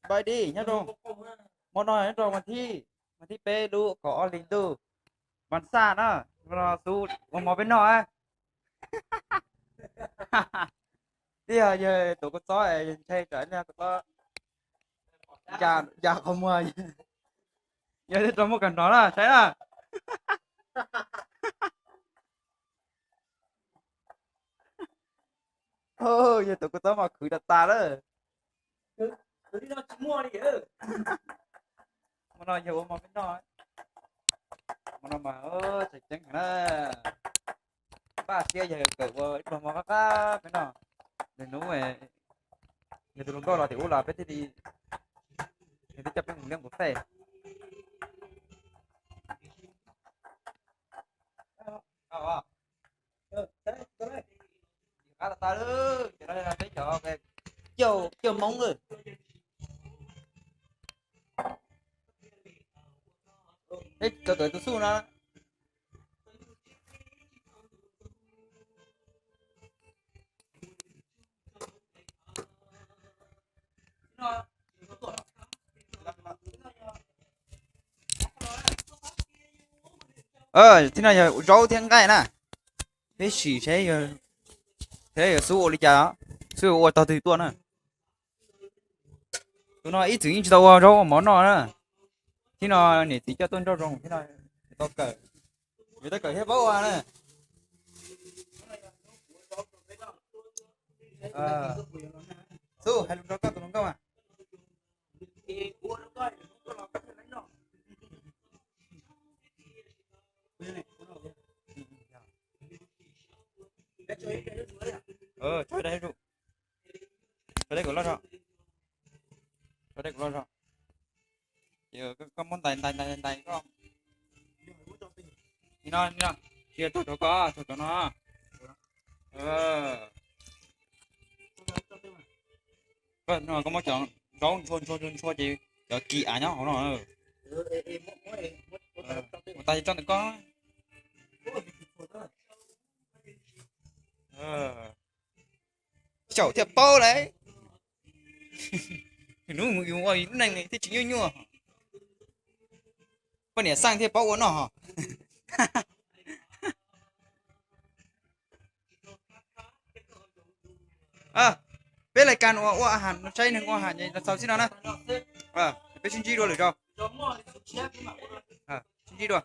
Npaj dib nyob rau, hmo no nyob rau vas thib, vas thib peb lub kaum ob hlis ntuj, vas xaj na, no xub ua mov peb noj. Twb yog yawg tus kua txob es yawg ntshai tsam ib pliag kua txob ya qhov muag, yog twb rau muaj kawg hnov na saib na. Yawg tus kua txob mas khwv tas tas lawm. Hmo no yawg ua mov peb noj, hmo no mas tseem ceeb heev na. Npaj siab yawg kawm ua ib pluag mov qab qab peb noj. Nws hnub yawg tus hluas nkauj los tim ub los peb thiaj li, nws thiaj coj peb mus liab npua fej. Qab tas tas lawm, ces no peb cov cauj moob lawm. Peb cov kawm tus xuj no. Thib no yog zaub thiab nqaij na. Peb sim seb, seb yog xub ua li cas, xub ua tog twg tuaj na. Tus no ib txwm yeej tsis tau ua zaub ua mov noj na. Thib no niam txiv coj tuaj nrauj zoo, thib no tau kawm, yuav tau kawm thiab paub ua na. Xub hais lus rau koj tus hluas nkauj. Tso dej kom loj tso, tso dej kom loj tso. Ces koj muab ntais ntais ntais ntais koj. Nim no, nim no, cia tog rau koj, tog rau no. Koj muab cov zaub ntshua ntshua ntshua ces cov kis av nyob hauv no. Mus tas ces tso ntawm koj. Xyaum thiaj paub lauj. Hnub mus yus ua lub neej thiaj tsis nyuaj nyuaj. Poj niam xaj thiaj paub ua noj hos. Peb lais kas uas ua a has, saib neeg ua a has los xaus xib no na. Peb sib ntsib dua lwm zaus. Sib ntsib dua.